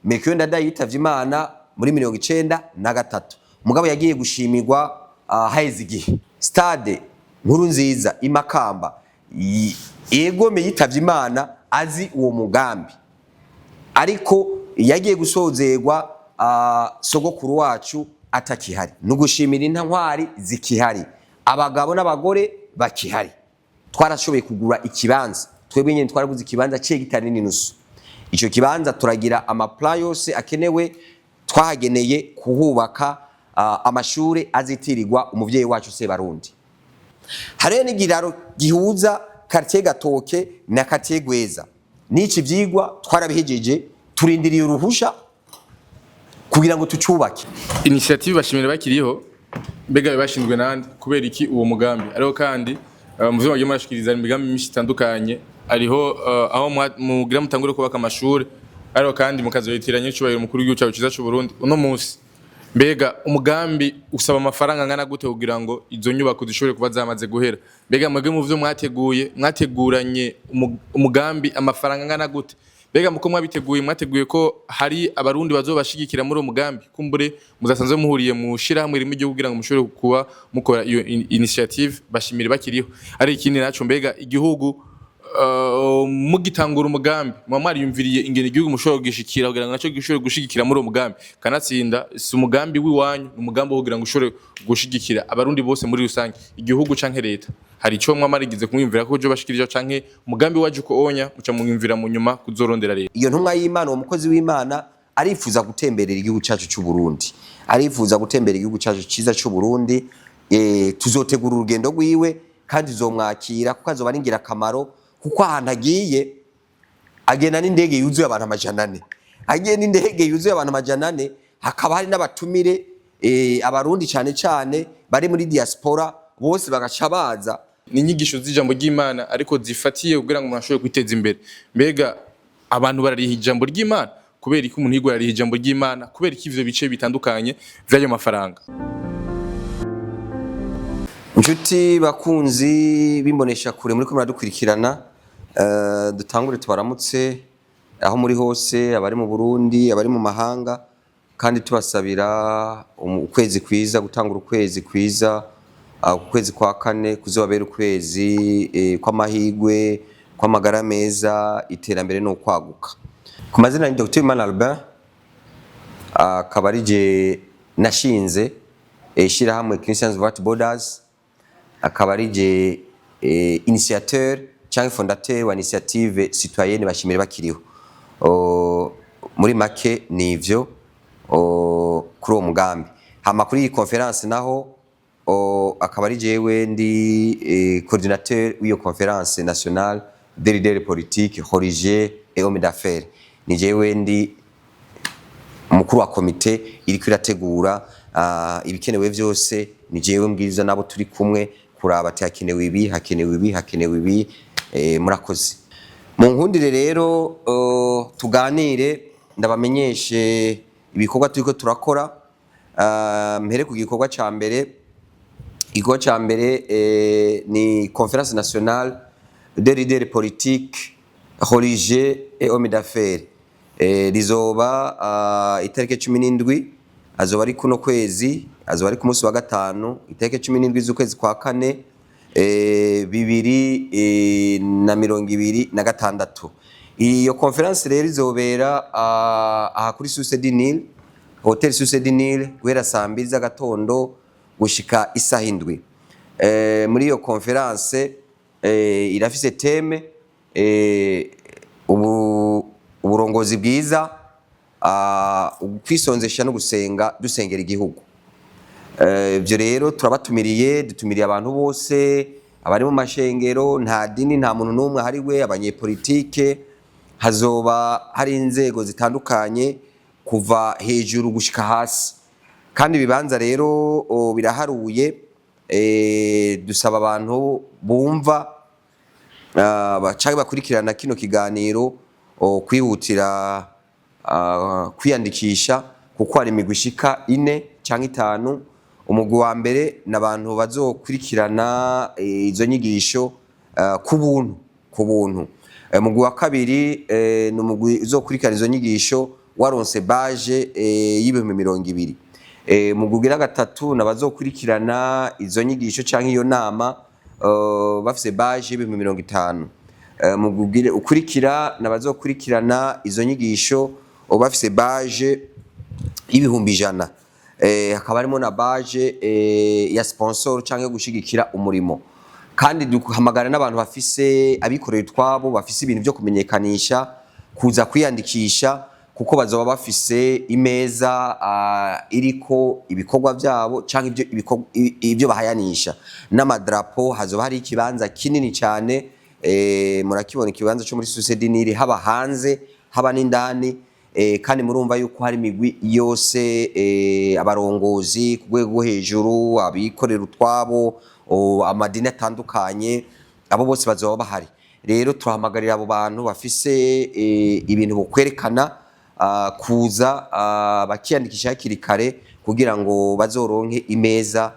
Melchior Ndadaye yitavye Imana muri 93, mugabo yagiye gushimirwa haheze igihe. Stade Nkuru Nziza imakamba egome yitavye Imana azi uwo mugambi, ariko yagiye gusozerwa sogokuru wacu atakihari. Ni ugushimira intwari zikihari, abagabo n'abagore bakihari. Twarashoboye kugura ikibanza twebwe nyine, twaraguze ikibanza c'hegitari n'inusu. Ico kibanza turagira ama plans yose akenewe, twahageneye kuhubaka amashure azitirirwa umuvyeyi wacu Sebarundi. Hariyo n'igiraro gihuza quartier Gatoke na quartier Gweza. N'iki vyigwa twarabihejeje, turindiriye uruhusha kugira ngo tucubake. Initiative Bashimire Bakiriho, mbega bashinzwe nande? Kubera iki uwo mugambi? Ariko kandi mu vyo bagiye murashikiriza, imigambi myinshi itandukanye ariho, aho mugira mutangure kubaka amashuri, ariko kandi mukazoyitiranya icubahiro umukuru w'igihugu cacu ciza c'u Burundi uno munsi. Mbega umugambi usaba amafaranga angana gute kugira ngo izo nyubako zishobore kuba zamaze guhera? Mbega mwebwe mu vyo mwateguye, mwateguranye umugambi amafaranga angana gute? Mbega muko mwabiteguye, mwateguye ko hari Abarundi bazobashigikira muri uwo mugambi? Kumbure muzasanzwe muhuriye mu shirahamwe rimwe igihugu kugira ngo mushobore kuba mukora iyo initiative Bashimire Bakiriho. Ari ikindi naco, mbega igihugu, mugitangura umugambi, muba mwariyumviriye ingene igihugu mushobora kugishikira kugira ngo naco gishobore gushigikira muri uwo mugambi? Kanatsinda si umugambi w'iwanyu, ni umugambi wo kugira ngo ushobore gushigikira Abarundi bose muri rusange. Igihugu canke leta, hari ico mwa marigize kumwumvira ko bashikirije, canke umugambi waje uko onya muca mwumvira mu nyuma kuzorondera leta? Iyo ntumwa y'Imana, uwo mukozi w'Imana, arifuza gutemberera igihugu cyacu cy'u Burundi, arifuza gutembera igihugu cyacu cyiza cy'u Burundi. Tuzotegura urugendo rwiwe kandi tuzomwakira, kuko azoba ari ingirakamaro, kuko ahantu agiye agenda n'indege yuzuye abantu 400, agiye n'indege yuzuye abantu 400, hakaba hari n'abatumire, Abarundi cyane cyane bari muri diaspora, bose bagaca baza. Ni inyigisho z'ijambo ry'Imana, ariko zifatiye kugira ngo umuntu ashobore kwiteza imbere. Mbega abantu barariha ijambo ry'Imana? Kubera iki umuntu yigwa arariha ijambo ry'Imana? Kubera iki ivyo bice bitandukanye vy'ayo mafaranga? Inshuti bakunzi bimbonesha kure muri ko muradukurikirana, dutangure tubaramutse aho muri hose, abari mu Burundi, abari mu mahanga, kandi tubasabira ukwezi kwiza, gutangura ukwezi kwiza, ukwezi kwa kane kuzobabera ukwezi kw'amahigwe, kw'amagara meza, iterambere no kwaguka. Ku mazina ni Dr. Imana Albin, akaba ari je nashinze ishirahamwe Christians Without Borders, akaba ari je initiateur cyangwa fondateur wa initiative citoyenne Bashimire Bakiriho. Muri make nivyo kuri uwo mugambi. Hama kuri iyi conférence naho, akaba ari jewe ndi coordinateur w'iyo conférence nationale des leaders politiques, religieux et hommes d'affaires. Ni jewe ndi umukuru wa komite iriko irategura ibikenewe vyose. Ni jewe mbwiriza nabo turi kumwe kuraba ati hakenewe ibi, hakenewe ibi, hakenewe ibi. Murakoze. Mu nkundire rero tuganire, ndabamenyeshe ibikorwa turiko turakora. Mpere ku gikorwa ca mbere. Igikorwa ca mbere ni conférence nationale des leaders politiques, religieux et hommes d'affaires. Rizoba itariki 17, azoba ari kuno kwezi, azoba ari ku munsi wa gatanu, itariki 17 z'ukwezi kwa kane 2026. Iyo conférence rero izobera aha kuri Source du Nil, Hotel Source du Nil, guhera saa 2 z'agatondo gushika isaha 7. Muri iyo conférence irafise thème uburongozi bwiza, kwisonzesha no gusenga dusengera igihugu. Ivyo rero turabatumiriye, dutumiriye abantu bose abari mu mashengero, nta dini, nta muntu n'umwe ahariwe, abanyepolitike. Hazoba hari inzego zitandukanye kuva hejuru gushika hasi, kandi ibibanza rero biraharuye. Dusaba abantu bumva canke bakurikirana kino kiganiro kwihutira kwiyandikisha, kuko hari imigwi ishika ine canke itanu. Umugwi wa mbere ni abantu bazokurikirana izo nyigisho ku buntu, ku buntu. Umugwi wa kabiri ni umugwi uzokurikirana izo nyigisho. waronse badge y'20,000. Mu ugira gatatu nabazokurikirana izo nyigisho canke iyo nama bafise badge y'50,000. Mu gugire ukurikira nabazokurikirana izo nyigisho bafise badge y'100,000. Hakaba harimo na badge ya sponsor canke gushigikira umurimo. Kandi duhamagara n'abantu bafise abikorera utwabo, bafise ibintu byo kumenyekanisha, kuza kwiyandikisha, kuko bazoba bafise imeza iriko ibikorwa byabo canke ibyo bahayanisha n'amadrapo. Hazoba hari ikibanza kinini cyane. Murakibona ikibanza cyo muri Source du Nil, haba hanze haba n'indani. Kandi murumva yuko hari imigwi yose, abarongozi ku rwego rwo hejuru, abikorera utwabo, amadini atandukanye, abo bose bazoba bahari. Rero turahamagarira abo bantu bafise ibintu bokwerekana kuza bakiyandikisha hakiri kare kugira ngo bazoronke imeza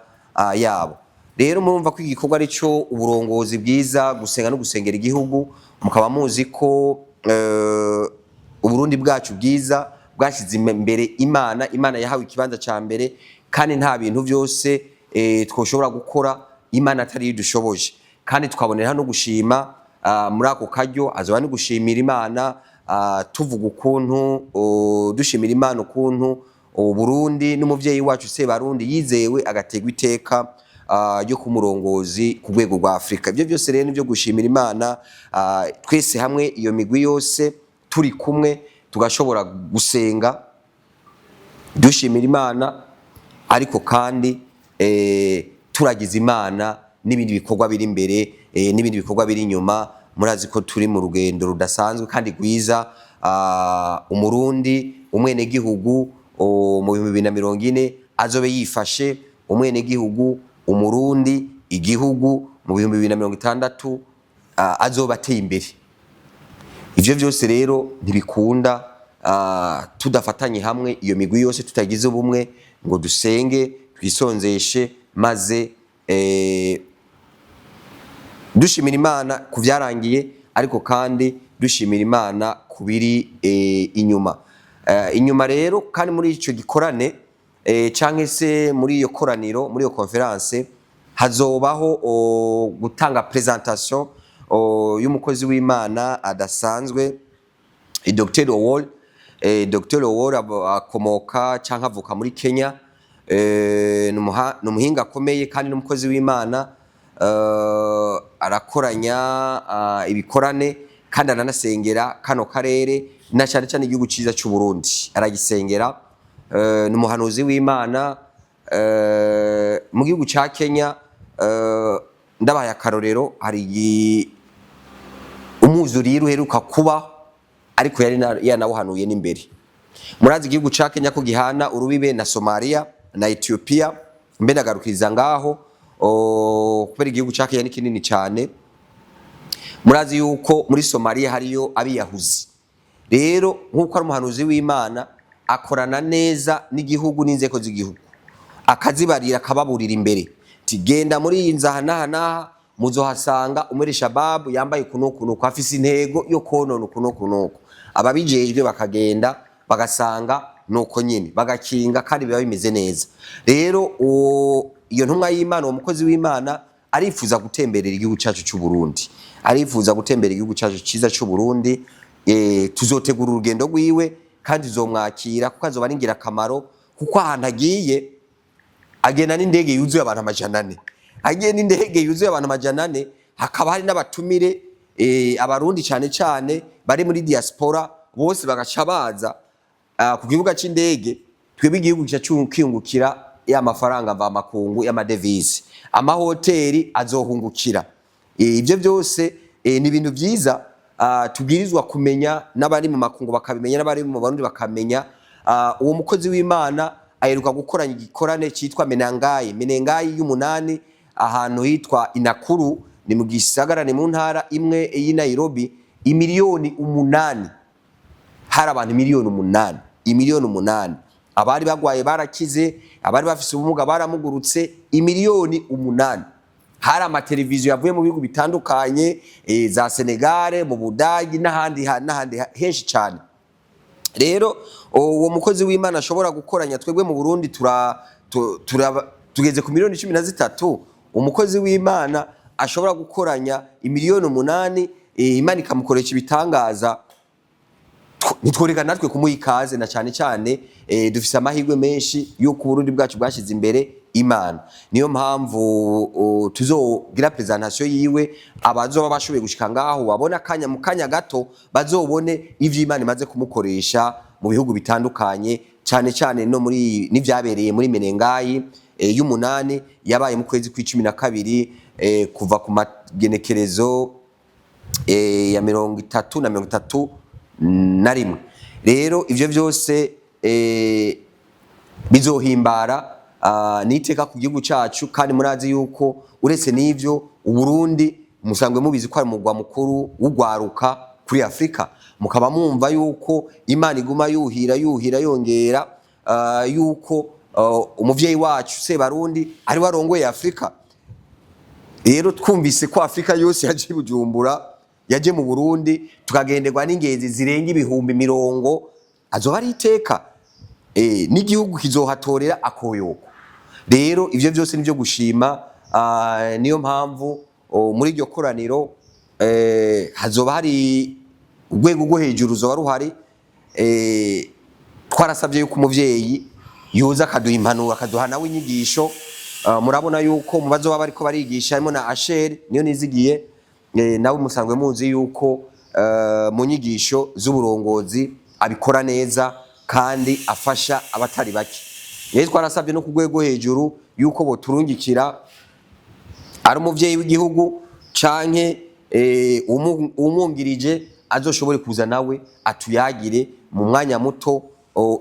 yabo. Rero murumva ko igikorwa ari cyo uburongozi bwiza, gusenga no gusengera igihugu. Mukaba muzi ko Uburundi bwacu bwiza bwashyize imbere Imana. Imana yahawe ikibanza ca mbere, kandi nta bintu byose twoshobora gukora Imana atari idushoboje. Kandi twabonera no gushima muri ako karyo, azoba no gushimira Imana, tuvuga ukuntu dushimira Imana ukuntu Uburundi n'umuvyeyi wacu Sebarundi yizewe agategwa iteka ryo kumurongozi ku rwego rwa Afrika. Ibyo byose rero nibyo gushimira Imana. Twese hamwe, iyo migwi yose turi kumwe, tugashobora gusenga dushimira Imana, ariko kandi turagiza Imana n'ibindi bikorwa biri imbere n'ibindi bikorwa biri inyuma. Murazi ko turi mu rugendo rudasanzwe kandi rwiza. Umurundi umwenegihugu mu 2040 azobe yifashe, umwenegihugu umurundi igihugu mu 2060 azoba ateye imbere. Ivyo vyose rero ntibikunda tudafatanye hamwe, iyo migwi yose tutagize ubumwe ngo dusenge, twisonzeshe, maze dushimira Imana ku byarangiye, ariko kandi dushimira Imana ku biri inyuma. Inyuma rero kandi muri ico gikorane canke se muri iyo koraniro, muri iyo conférence, hazobaho gutanga présentation y'umukozi w'Imana adasanzwe, Dr. Owol. Dr. Owol akomoka canke avuka muri Kenya. Ni umuhinga akomeye kandi n'umukozi w'Imana. Arakoranya ibikorane kandi aranasengera kano karere na cyane cyane igihugu ciza cy'u Burundi aragisengera. Ni umuhanuzi w'Imana mu gihugu ca Kenya. Ndabaye akarorero, hari umwuzurire uheruka kuba, ariko yari yanawuhanuye n'imbere. Murazi igihugu ca Kenya ko gihana urubibe na Somalia na Ethiopia. Mbe nagarukiriza ngaho kubera igihugu ca Kenya ni kinini cyane. Murazi yuko muri Somalia hariyo abiyahuzi. Rero nk'uko ari umuhanuzi w'Imana, akorana neza n'igihugu n'inzego z'igihugu, akazibarira, akababurira imbere ati: "Genda muri iyi nzu aha n'aha n'aha, muzohasanga umuri shababu yambaye kunuku nuku, afise intego yo konona uku nuku nuku." Ababijejwe bakagenda bagasanga nuko nyine, bagakinga, kandi biba bimeze neza. Rero iyo ntumwa y'Imana, uwo mukozi w'Imana, arifuza gutemberera igihugu cyacu cy'u Burundi, arifuza gutembera igihugu cyacu cyiza cy'u Burundi. Tuzotegura urugendo rwiwe kandi tuzomwakira, kuko azoba ari ingirakamaro, kuko ahantu agiye agenda n'indege yuzuye abantu 400, agiye n'indege yuzuye abantu 400, hakaba hari n'abatumire, abarundi cyane cyane bari muri diaspora, bose bagaca baza ku kibuga c'indege. Twebwe igihugu gica kiyungukira ya mafaranga mvamakungu y'amadevise, amahoteli azohungukira. Ibyo byose ni ibintu byiza tubwirizwa kumenya, n'abari mu makungu bakabimenya, n'abari mu Barundi bakamenya. Uwo mukozi w'Imana aheruka gukoranya igikorane cyitwa Menengai, Menengai y'umunani, ahantu hitwa Inakuru, ni mu gisagara, ni mu ntara imwe y'i Nairobi. 8 miliyoni, hari abantu 8 miliyoni, 8 miliyoni. Abari bagwaye barakize, abari bafise ubumuga baramugurutse. 8 miliyoni. Hari amateleviziyo yavuye mu bihugu bitandukanye, za Senegale, mu Budagi n'ahandi n'ahandi henshi cyane. Rero uwo mukozi w'Imana ashobora gukoranya twebwe mu Burundi tugeze ku miliyoni 13. Umukozi w'Imana ashobora gukoranya imiliyoni 8, Imana ikamukoresha ibitangaza, ntitworeka natwe kumuha ikaze, na cyane cyane dufise amahirwe menshi y'uko Uburundi bwacu bwashyize imbere Imana. Niyo mpamvu tuzogira présentation yiwe. Abazoba bashoboye gushika ngaho babona akanya, mu kanya gato bazobone ivyo Imana imaze kumukoresha mu bihugu bitandukanye, cyane cyane no muri n'ivyabereye muri Menengayi y'umunani yabaye mu kwezi kw'12, kuva ku magenekerezo ya 30 na 31. Rero ivyo vyose bizohimbara n'iteka ku gihugu cacu. Kandi murazi yuko uretse n'ivyo, Uburundi musanzwe mubizi ko ari umugwa mukuru w'ugwaruka kuri Afrika. Mukaba mwumva yuko Imana iguma yuhira, yuhira, yongera, yuko umuvyeyi wacu Sebarundi ari warongoye Afrika. Rero twumvise ko Afrika yose yaje i Bujumbura, yaje mu Burundi, tukagenderwa n'ingenzi zirenga 40,000, azoba ari iteka, n'igihugu kizohatorera akoyoko. Rero ivyo byose nivyo gushima. Niyo mpamvu muri iryo koraniro hazoba hari urwego rwo hejuru ruzoba ruhari. Twarasabye yuko umuvyeyi yoza akaduha impanuro, akaduha nawe inyigisho. Murabona yuko mu bazoba bariko barigisha harimo na Asher niyo nizigiye, nawe musanzwe muzi yuko mu nyigisho z'uburongozi abikora neza kandi afasha abatari bake. Rero twarasabye no ku rwego hejuru yuko boturungikira ari umuvyeyi w'igihugu canke umwungirije, azoshobore kuza nawe atuyagire mu mwanya muto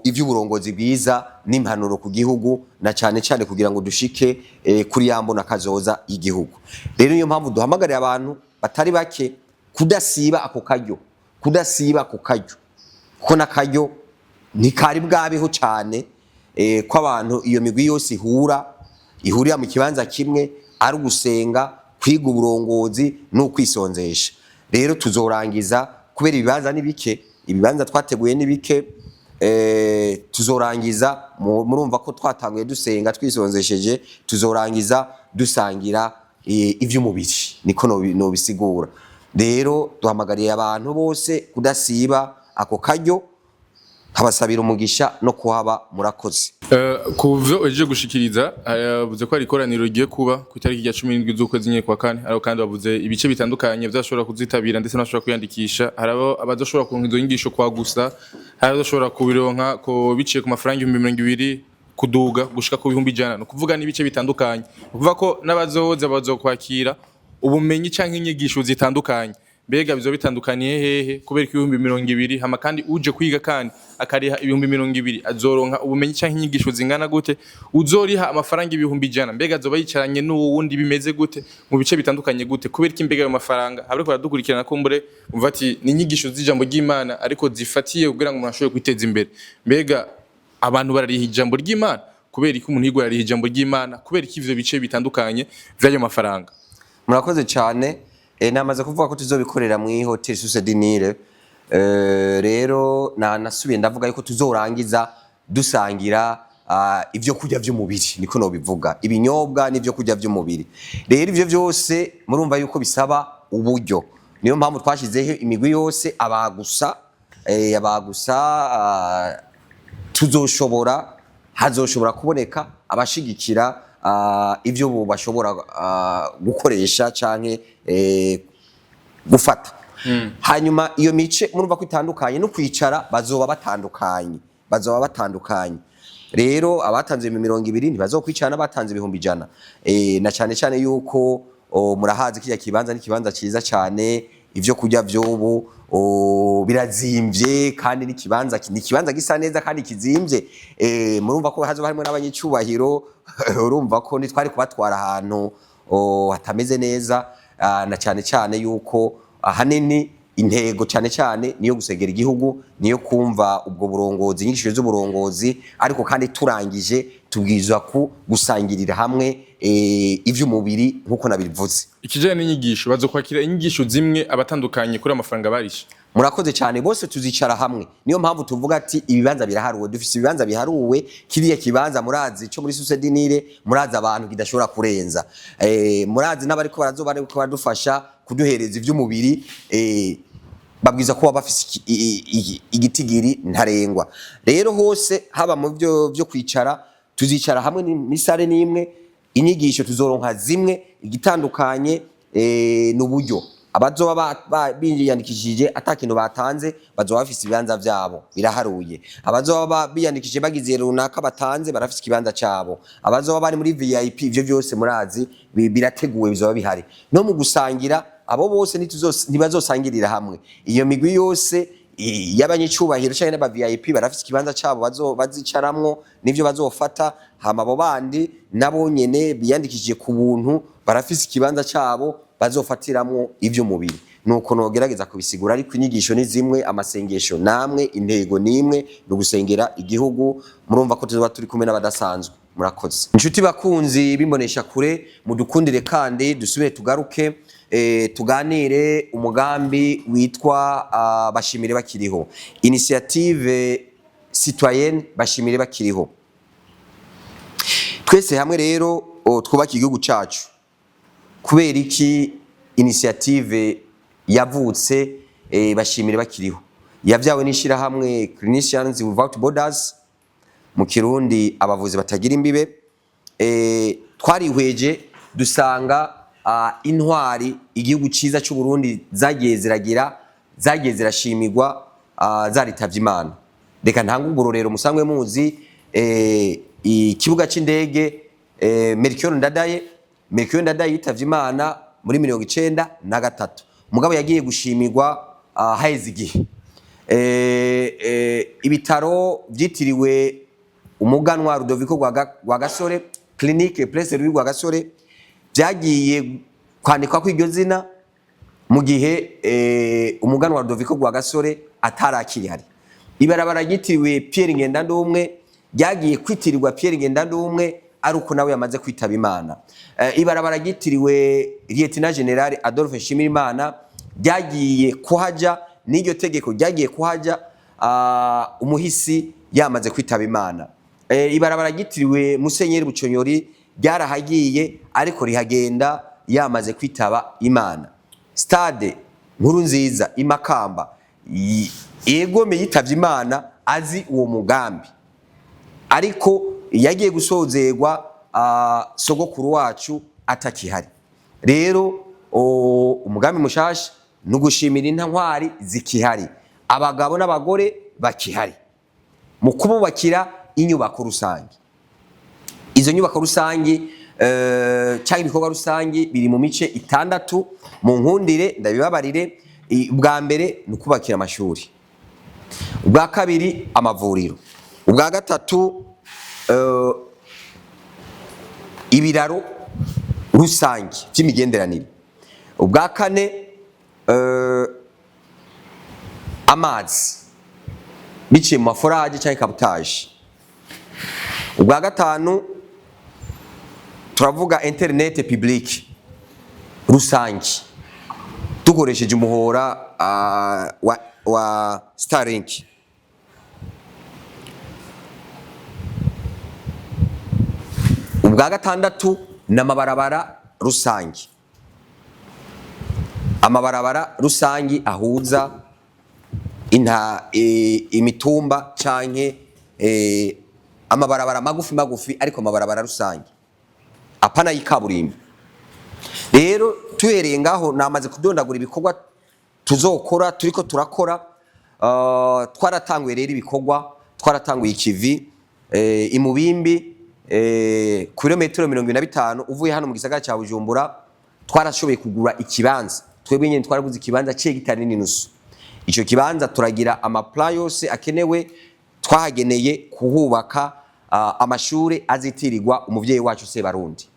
ivy'uburongozi bwiza n'impanuro ku gihugu, na cane cane kugira ngo dushike kuri yambo na kazoza y'igihugu. Rero niyo mpamvu duhamagarira abantu batari bake kudasiba ako karyo, kudasiba ako karyo, kuko n'akaryo ntikari bwabeho cane ko abantu iyo migwi yose ihura, ihurira mu kibanza kimwe, ari ugusenga, kwiga uburongozi n'ukwisonzesha. Rero tuzorangiza, kubera ibibanza ni bike, ibibanza twateguye ni bike, tuzorangiza murumva ko twatanguye dusenga twisonzesheje, tuzorangiza dusangira ivy'umubiri, niko nobisigura. Rero duhamagariye abantu bose kudasiba ako karyo, nkabasabira umugisha no kuhaba. Murakoze. Ku vyo uhejeje gushikiriza, yavuze ko hari ikoraniro rigiye kuba ku itariki ya 17 z'ukwezi nyene kwa kane, ariko kandi bavuze ibice bitandukanye vyashobora kuzitabira ndetse n'abashobora kwiyandikisha. Hari abazoshobora kuronka izo nyigisho kwa gusa, hari abazoshobora kubironka ko biciye ku mafaranga 20,000 kuduga gushika ku 100,000. Ni ukuvuga n'ibice bitandukanye, ni ukuvuga ko n'abazoza bazokwakira ubumenyi canke inyigisho zitandukanye. Mbega bizoba bitandukaniye hehe? Kubera ko 20,000, hama kandi uje kwiga kandi akariha 20,000, azoronka ubumenyi canke inyigisho zingana gute? Uzoriha amafaranga 100,000, mbega azoba yicaranye n'uwo wundi bimeze gute, mu bice bitandukanye gute? Kubera ko imbega ayo mafaranga abariko baradukurikirana kumbure umva ati ni inyigisho z'ijambo ry'Imana ariko zifatiye kugira ngo umuntu ashobore kwiteza imbere. Mbega abantu barariha ijambo ry'Imana? Kubera ko umuntu yigwa arariha ijambo ry'Imana, kubera ko ivyo bice bitandukanye vy'ayo mafaranga? Murakoze cyane. Namaze kuvuga ko tuzobikorera mu hôtel Source du Nil. Rero na nasubiye ndavuga yuko tuzorangiza dusangira ivyo kurya vy'umubiri, niko nobivuga, ibinyobwa n'ivyo kurya vy'umubiri. Rero ivyo vyose murumva yuko bisaba uburyo. Niyo mpamvu twashizeho imigwi yose, abagusa abagusa tuzoshobora, hazoshobora kuboneka abashigikira ivyo bo bashobora gukoresha canke gufata. Hanyuma iyo mice murumva ko itandukanye, no kwicara bazoba batandukanye, bazoba batandukanye. Rero abatanze 20,000 ntibazokwicara n'abatanze 100,000, na cane cane yuko murahazi kirya kibanza ni ikibanza ciza cane, ivyo kurya vy'ubu birazimvye, kandi n'ikibanza ni ikibanza gisa neza kandi kizimvye. Murumva ko hazoba harimo n'abanyicubahiro. Urumva ko ntitwari kubatwara ahantu hatameze neza, na cane cane yuko ahanini intego cane cane niyo gusegera igihugu, niyo kumva ubwo burongozi, inyigisho z'uburongozi, ariko kandi turangije. Tubwirizwa ku gusangirira hamwe ivy'umubiri nkuko nabivuze. Ikijanye n'inyigisho, bazokwakira inyigisho zimwe abatandukanye kuri amafaranga barishe? Murakoze cyane. Bose tuzicara hamwe. Niyo mpamvu tuvuga ati ibibanza biraharuwe. Dufise ibibanza biharuwe. Kiriya kibanza murazi cyo muri Source du Nil, murazi abantu kidashobora kurenza. Murazi n'abariko barazoba bariko baradufasha kuduhereza ivy'umubiri, babwiza kuba bafise igitigiri ntarengwa. Rero hose, haba mu byo byo kwicara, tuzicara hamwe n'i salle n'imwe, inyigisho tuzoronka zimwe. Igitandukanye n'uburyo. Abazoba biyandikishije ata kintu batanze bazoba bafise ibibanza vyabo biraharuye. Abazoba biyandikishije bagize runaka batanze barafise ikibanza cabo. Abazoba bari muri VIP, ivyo vyose murazi birateguwe, bizoba bihari. No mu gusangira, abo bose ntibazosangirira hamwe. Iyo migwi yose y'abanyicubahiro canke n'aba VIP barafise ikibanza cabo bazicaramwo n'ivyo bazofata. Hama abo bandi nabo nyene biyandikishije ku buntu barafise ikibanza cabo bazofatiramwo ivy'umubiri. Nuko nogerageza kubisigura, ariko inyigisho ni zimwe, amasengesho namwe, intego nimwe, ni ugusengera igihugu. Murumva ko tuzoba turi kumwe n'abadasanzwe. Murakoze, inshuti bakunzi bimbonesha kure, mudukundire kandi dusubire tugaruke, tuganire umugambi witwa Bashimire Bakiriho, initiative citoyenne Bashimire Bakiriho. Twese hamwe rero twubake igihugu cacu. Kubera iki initiative yavutse? Bashimire Bakiriho yavyawe n'ishirahamwe Clinicians Without Borders, mu Kirundi abavuzi batagira imbibe. Twarihweje dusanga intwari igihugu ciza cy'u Burundi zagiye ziragira, zagiye zirashimirwa, zaritavye Imana. Reka ntanga ugurorero musanzwe muzi: ikibuga c'indege, Melchior Ndadaye. Melchior Ndadaye yitavye Imana muri 93, mugabo yagiye gushimirwa haheze igihe. Ibitaro vyitiriwe umuganwa Rudoviko Rwagasore, Clinique Prince Louis Rwagasore, byagiye kwandikwa ko iryo zina mu gihe umuganwa Rudoviko Rwagasore atarakiri. Ibarabara ryitiriwe Pierre Ngendandumwe ryagiye kwitirirwa Pierre Ngendandumwe ari uko nawe yamaze kwitaba Imana. Ibarabara ryitiriwe Lieutenant General Adolphe Nshimirimana ryagiye kuhaja, n'iryo tegeko ryagiye kuhaja umuhisi yamaze kwitaba Imana. Ibarabara ryitiriwe Musenyeri Buconyori ryarahagiye, ariko rihagenda yamaze kwitaba Imana. Stade Nkuru Nziza imakamba yegome yitavye Imana azi uwo mugambi, ariko yagiye gusozerwa sogokuru wacu atakihari. Rero umugambi mushasha ni ugushimira intwari zikihari, abagabo n'abagore bakihari, mu kububakira inyubako rusange. Izo nyubako rusange cyangwa ibikorwa rusange biri mu mice itandatu. Mu nkundire ndabibabarire. Ubwa mbere ni ukubakira amashuri, ubwa kabiri amavuriro, ubwa gatatu ibiraro rusange by'imigenderanire, ubwa kane amazi biciye mu ma forages cyangwa captage, ubwa gatanu turavuga internet publique rusange dukoresheje umuhora wa Starlink. Ubwa gatandatu ni amabarabara rusange, amabarabara rusange ahuza imitumba canke amabarabara magufi magufi, ariko amabarabara rusange, apana y'ikaburimbo. Rero tuhereye ngaho, namaze kudondagura ibikorwa tuzokora, turiko turakora. Twaratanguye rero ibikorwa, twaratanguye ikivi imubimbi, ku birometero 75 uvuye hano mu gisagara cya Bujumbura. Twarashoboye kugura ikibanza twebwe nyene, twaraguze ikibanza c'hegitari n'inusu. Ico kibanza turagira ama plans yose akenewe. Twahageneye kuhubaka amashure azitirirwa umuvyeyi wacu Sebarundi.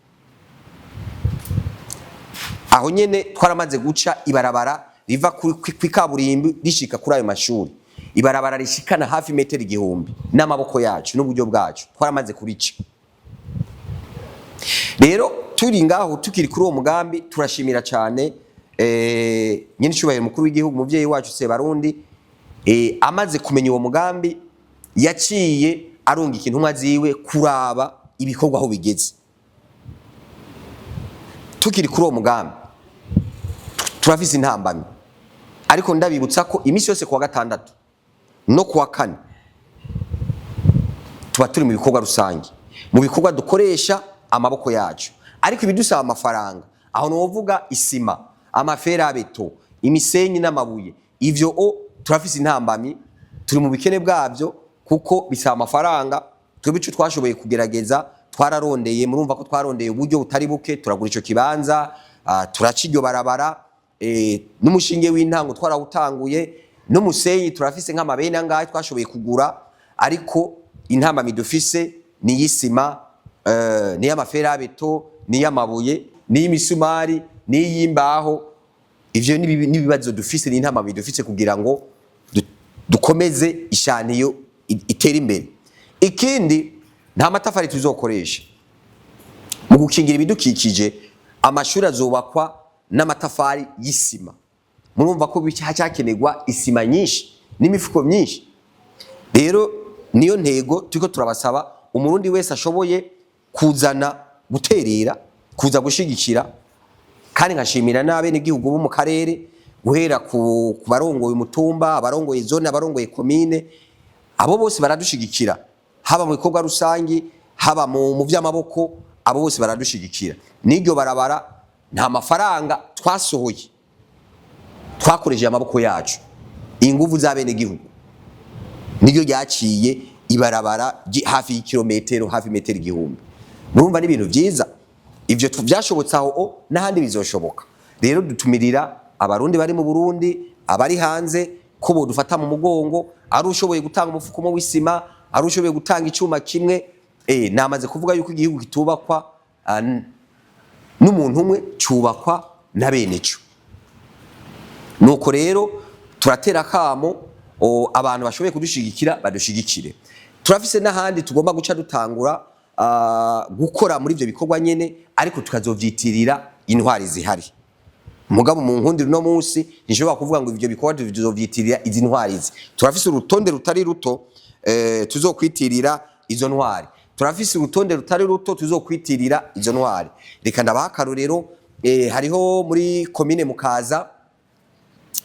Aho nyene twaramaze guca ibarabara riva kw'ikaburimbi rishika kuri ayo mashuri, ibarabara rishikana hafi metero 1000 n'amaboko yacu n'uburyo bwacu twaramaze kurica. Rero turi ngaho, tukiri kuri uwo mugambi, turashimira cyane nyine icubahiro mukuru w'igihugu, umuvyeyi wacu Sebarundi. Amaze kumenya uwo mugambi, yaciye arungika intumwa ziwe kuraba ibikorwa aho bigeze. Tukiri kuri uwo mugambi, turafise intambamyi, ariko ndabibutsa ko iminsi yose kuwa gatandatu no kuwa kane tuba turi mu bikorwa rusange, mu bikorwa dukoresha amaboko yacu, ariko ibidusaba amafaranga, aho novuga isima, amaferabeto, imisenyi n'amabuye. Ivyo o turafise intambamyi, turi mu bikene bwabyo kuko bisaba amafaranga. Twebwe ico twashoboye kugerageza, twararondeye, murumva ko twarondeye uburyo butari buke, turagura ico kibanza, turaca iryo barabara, n'umushinge w'intango twarawutanguye, n'umusenyi turafise nk'amabene angahe twashoboye kugura, ariko intambamyi dufise ni iy'isima, ni iy'amaferabeto, ni iy'amabuye, ni iy'imisumari, ni iy'imbaho. Ivyo n'ibibazo dufise, ni intambamyi dufise kugira ngo dukomeze ishaniyo itere imbere. Ikindi, nta matafari tuzokoresha mu gukingira ibidukikije. Amashuri azubakwa n'amatafari y'isima. Murumva ko hacyakenerwa isima nyinshi n'imifuko myinshi. Rero niyo ntego turiko turabasaba umurundi wese ashoboye kuzana, guterera, kuza gushigikira. Kandi nkashimira n'abenegihugu bo mu karere, guhera ku barongoye umutumba, abarongoye zone, abarongoye komine, abo bose baradushigikira, haba mu bikorwa rusangi, haba mu vy'amaboko, abo bose baradushigikira. N'iryo barabara nta mafaranga twasohoye, twakoresheje amaboko yacu, inguvu z'abenegihugu niryo ryaciye ibarabara hafi y'ikirometero, hafi metero 1000. Murumva n'ibintu vyiza ivyo vyashobotse aho o n'ahandi bizoshoboka. Rero dutumirira abarundi bari mu Burundi, abari hanze, ko bodufata mu mugongo, ari ushoboye gutanga umufuko umwe w'isima, ari ushoboye gutanga icuma kimwe. Namaze kuvuga yuko igihugu kitubakwa n'umuntu umwe, cubakwa na bene cyo. Nuko rero turatera akamo abantu bashoboye kudushigikira badushigikire. Turafise n'ahandi tugomba guca dutangura gukora muri ivyo bikorwa nyene, ariko tukazovyitirira intwari zihari. Mugabo mu nkundi no munsi ntishobora kuvuga ngo ivyo bikorwa tuzovyitirira izi ntwari izi. Turafise urutonde rutari ruto tuzokwitirira izo ntwari. Turafise urutonde rutari ruto tuzokwitirira izo ntwari. Reka ndabaha akarorero. Hariho muri komine Mukaza,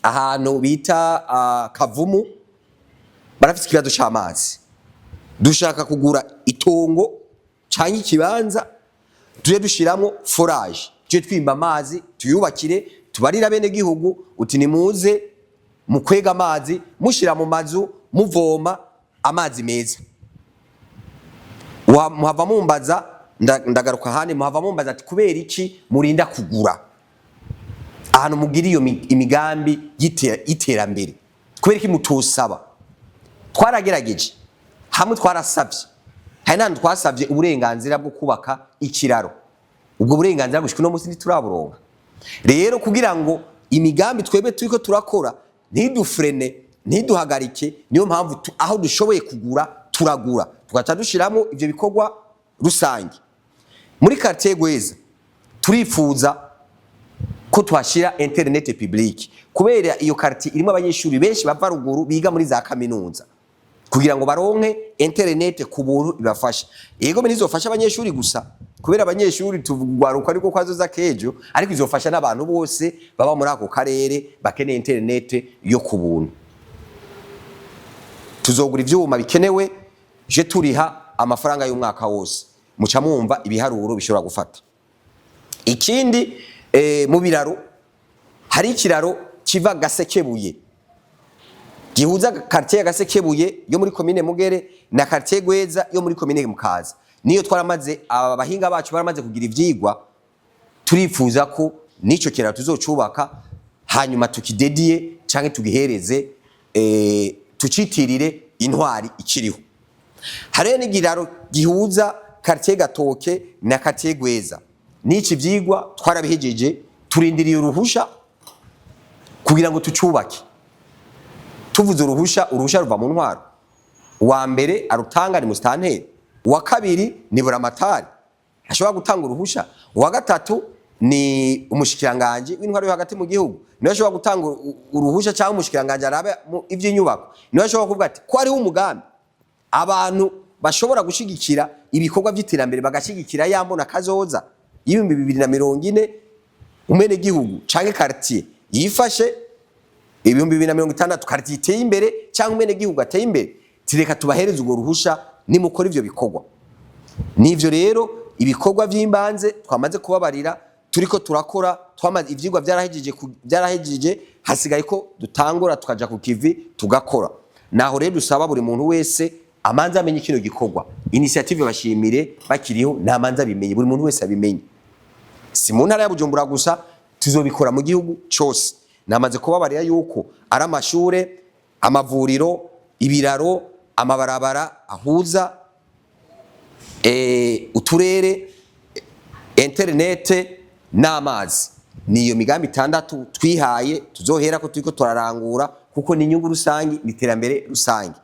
ahantu bita Kavumu, barafise ikibazo c'amazi. Dushaka kugura itongo canke ikibanza, tuje dushiramwo forage, tuje twimba amazi, tuyubakire, tubarira bene gihugu uti nimuze mukwega amazi, mushira mu mazu, muvoma amazi meza. Muhava mumbaza, ndagaruka handi, muhava mumbaza ati kubera iki murinda kugura ahantu mugira iyo imigambi y'iterambere? Kubera iki mutosaba? Twaragerageje hamwe, twarasabye, hari n'ahantu twasabye uburenganzira bwo kubaka ikiraro. Ubwo burenganzira gushika uno munsi ntituraburonka. Rero kugira ngo imigambi twebwe turiko turakora ntidufrene, ntiduhagarike, niyo mpamvu aho dushoboye kugura turagura, tugaca dushiramo ivyo bikorwa rusange. Muri quartier Gweza turifuza ko twashira internet publique, kubera iyo quartier irimo abanyeshuri benshi bava ruguru biga muri za kaminuza, kugira ngo baronke internet ku buntu ibafasha. Yego, ntizofasha abanyeshuri gusa, kubera abanyeshuri tugwaruka ariko kwazoza kejo, ariko izofasha n'abantu bose baba muri ako karere bakeneye internet yo ku buntu. Tuzogura ivyuma bikenewe, je turiha amafaranga y'umwaka wose, muca mwumva ibiharuro bishobora gufata. Ikindi, mu biraro, hari ikiraro kiva Gasekebuye gihuza quartier ya Gasekebuye yo muri komine Mugere na quartier Gweza yo muri komine Mukaza. Niyo twaramaze, aba bahinga bacu baramaze kugira ivyigwa. Turifuza ko nico kiraro tuzocubaka, hanyuma tukidediye canke tugihereze, tucitirire intwari ikiriho. Hariyo n'ikiraro gihuza quartier Gatoke na quartier Gweza. N'iki vyigwa twarabihejeje, turindiriye uruhusha kugira ngo tucubake. Tuvuze uruhusha, uruhusha ruva mu ntwaro. Uwa mbere arutanga ni musitanteri, uwa kabiri ni buramatari. Ashobora gutanga uruhusha. Uwa gatatu ni umushikiranganje w'intwaro yo hagati mu gihugu, niwe ashobora gutanga uruhusha, cyangwa umushikiranganje arabe ivy'inyubako, niwe ashobora kuvuga ati ko hariho umugambi, abantu bashobora gushigikira ibikorwa by'iterambere, bagashigikira ya mbona kazoza y'2040, umene gihugu canke quartier yifashe, 2060 quartier iteye imbere cyangwa umene gihugu ateye imbere, tireka tubahereze urwo ruhusha nimukora ivyo bikorwa. Nivyo rero ibikorwa vy'imbanze twamaze kubabarira turiko turakora. Twamaze ivyigwa vyarahejeje, byarahejeje, hasigaye ko dutangura tukaja ku kivi tugakora. Naho rero dusaba buri muntu wese amanza amenye kino gikorwa, initiative Bashimire Bakiriho, namanza abimenye, buri muntu wese abimenye. Si mu ntara ya Bujumbura gusa, tuzobikora mu gihugu cose. Namaze kubabarira yuko ari amashure, amavuriro, ibiraro, amabarabara ahuza uturere, interinete n'amazi. Niyo migambi itandatu twihaye tuzohera ko turiko turarangura, kuko ni inyungu rusangi, ni iterambere rusangi.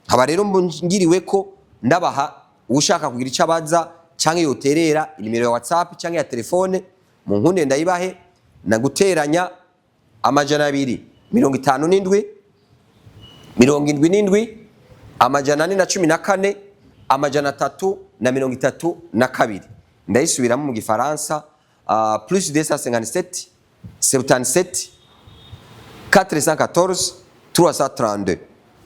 Nkaba rero ngiriwe ko ndabaha, ushaka kugira icyo abaza canke yoterera, inimero ya WhatsApp canke ya telefone, mu nkunde ndayibahe: na guteranya 257 77 414 332. Ndayisubiramo mu Gifaransa: plus 257 77 414 332.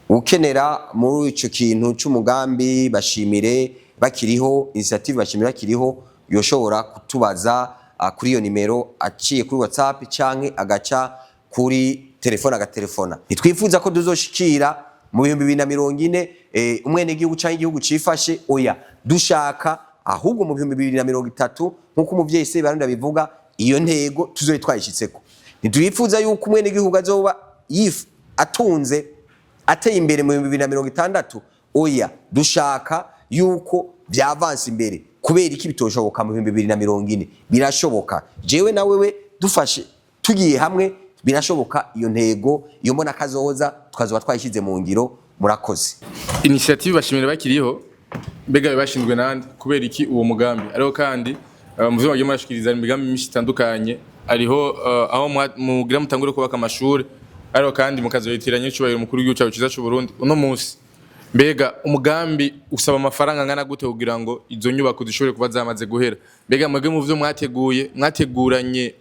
Ukenera muri ico kintu c'umugambi Bashimire Bakiriho, initiative Bashimire Bakiriho, yoshobora kutubaza kuri iyo nimero aciye kuri WhatsApp canke agaca kuri telefone agatelefona. Ntitwifuza ko tuzoshikira mu 2040 umwenegihugu canke igihugu cifashe, oya. Dushaka ahubwo mu 2030, nk'uko umuvyeyi se Barundi abivuga, iyo ntego tuzobe twayishitseko. Ntitwifuza yuko umwenegihugu azoba atunze, ateye imbere mu 2060, oya. Dushaka yuko vyavanse imbere. Kubera iki bitoshoboka mu 2040? Birashoboka. Jewe na wewe dufashe, tugiye hamwe, birashoboka. Iyo ntego, iyo mbona kazoza, tukazoba twayishyize mu ngiro. Murakoze. Initiative Bashimire Bakiriho, mbega bashinzwe nande? Kubera iki uwo mugambi? Ariko kandi mu vyo bagiye murashikiriza, imigambi myinshi itandukanye, hariho aho mugira mutangure kubaka amashuri, ariko kandi mukazoyitiranya n'icubahiro umukuru w'igihugu cyacu ciza c'u Burundi uno munsi. Mbega umugambi usaba amafaranga angana gute kugira ngo izo nyubako zishobore kuba zamaze guhera? Mbega mwebwe mu vyo mwateguye, mwateguranye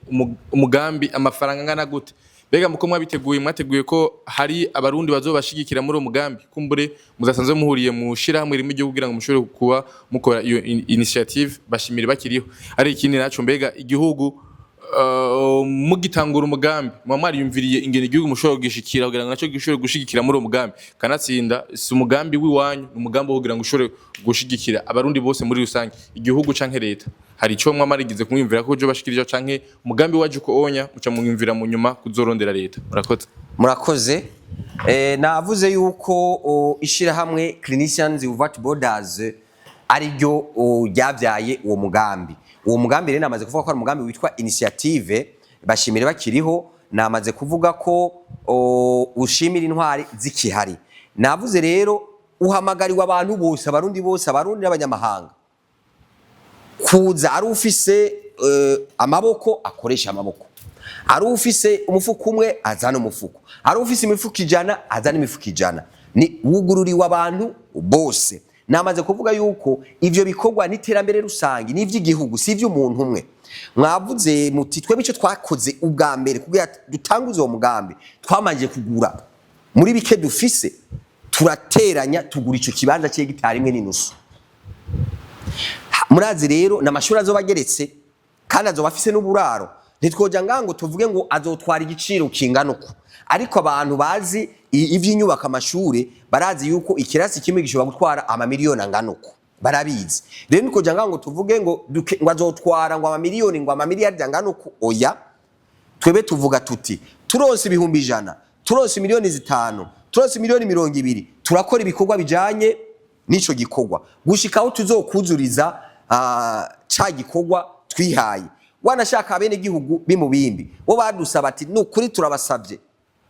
umugambi amafaranga angana gute? Mbega muko mwabiteguye, mwateguye ko hari Abarundi bazobashigikira muri uwo mugambi? Kumbure muzasanzwe muhuriye mu shirahamwe rimwe igihugu kugira ngo mushobore kuba mukora iyo initiative Bashimire Bakiriho. Ari ikindi naco, mbega igihugu mugitangura umugambi muba mwariyumviriye ingene igihugu mushobora kugishikira kugira ngo naco gishobore gushigikira muri uwo mugambi? Kanatsinda si umugambi w'iwanyu, ni umugambi wo kugira ngo ushobore gushigikira Abarundi bose muri rusange. Igihugu canke leta, hari ico mwa marigize kumwiyumvira ko bashikirije, canke umugambi waje uko onya muca mwiyumvira mu nyuma kuzorondera leta? Murakoze. Murakoze. Navuze yuko ishirahamwe Clinicians Without Borders ariryo ryavyaye uwo mugambi. Uwo mugambi rero namaze kuvuga ko ari umugambi witwa Initiative Bashimire Bakiriho. Namaze kuvuga ko ushimira intwari zikihari. Navuze rero uhamagariwe abantu bose, Abarundi bose, Abarundi n'abanyamahanga, kuza. Ari ufise amaboko akoresha amaboko, ari ufise umufuko umwe azana umufuko, ari ufise imifuko 100 azana imifuko 100. Ni wugururiwe abantu bose. Namaze kuvuga yuko ivyo bikorwa n'iterambere rusange, n'ivy'igihugu, si ivy'umuntu umwe. Mwavuze muti twebwe ico twakoze ubwa mbere kugira dutanguze uwo mugambi, twamanje kugura muri bike dufise, turateranya, tugura ico kibanza c'hegitari 1.5. Murazi rero n'amashuri azoba ageretse kandi azoba afise n'uburaro. Ntitwoja ngaha ngo tuvuge ngo azotwara igiciro kingana uko, ariko abantu bazi ivy'inyubako amashure barazi yuko ikirasi kimwe gishobora gutwara amamiliyoni angana uko, barabizi. Rero ntitwoja ngaha ngo tuvuge ngo ngo azotwara ngo amamiliyoni, ngo amamiliyardi angana uko, oya. Twebe tuvuga tuti turonse 100,000, turonse miliyoni 5, turonse miliyoni 20, turakora ibikorwa bijanye n'ico gikorwa gushika aho tuzokuzuriza ca gikorwa twihaye. Wanashaka abene gihugu b'imubimbi bo badusaba ati nukuri turabasabye,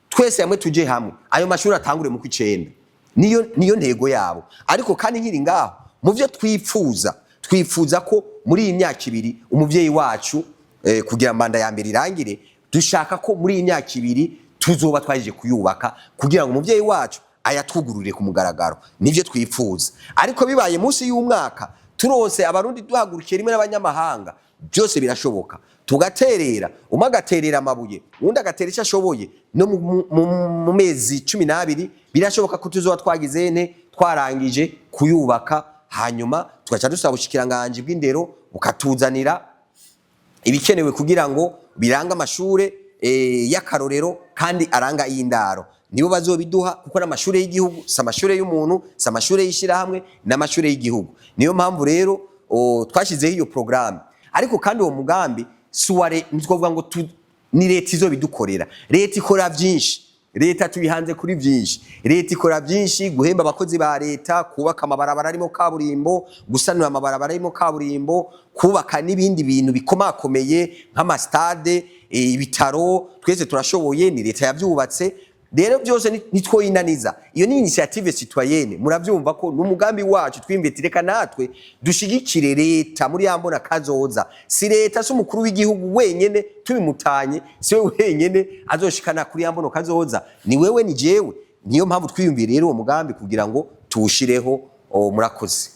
twese hamwe tuje hamwe, ayo mashuri atangure mu kwicenda. Niyo ntego yabo. Ariko kandi nkiri ngaho, mu vyo twipfuza, Twifuza ko muri iyi myaka 2 umuvyeyi wacu, kugira manda ya mbere irangire, dushaka ko muri iyi myaka 2 tuzoba twaje kuyubaka kugira ngo umuvyeyi wacu ayatwugururire ku mugaragaro. Nivyo twifuza. Ariko bibaye munsi y'umwaka, turonse Abarundi duhagurukiye rimwe n'abanyamahanga, byose birashoboka. Tugaterera, umwe agaterera amabuye, uwundi agatera icyo ashoboye, no mu mezi 12 birashoboka ko tuzoba twagize ne twarangije kuyubaka. Hanyuma tugaca dusaba ubushikiranganji bw'indero bukatuzanira ibikenewe kugira ngo birange amashure y'akarorero kandi aranga y'indaro. Nibo bazobiduha, kuko n'amashure y'igihugu, si amashure y'umuntu, si amashure y'ishirahamwe, n'amashure y'igihugu. Niyo mpamvu rero twashyizeho iyo programme. Ariko kandi uwo mugambi si uwa ntitwovuga ngo ni leta izobidukorera. Leta ikora byinshi, leta tuyihanze kuri byinshi. Leta ikora byinshi: guhemba abakozi ba leta, kubaka amabarabara arimo kaburimbo, gusanura amabarabara arimo kaburimbo, kubaka n'ibindi bintu bikomakomeye nk'amastade, ibitaro. Twese turashoboye, ni leta yabyubatse. Rero byose nitwoyinaniza. Iyo ni initiative citoyenne. Murabyumva ko n'umugambi wacu twiyumviye, reka natwe dushigikire leta muri ya mbona kazoza. Si leta, si umukuru w'igihugu wenyene tubimutanye, si we wenyene azoshikana kuri ya mbona kazoza, ni wewe, ni jewe. Niyo mpamvu twiyumviye rero uwo mugambi kugira ngo tuwushireho. Murakoze.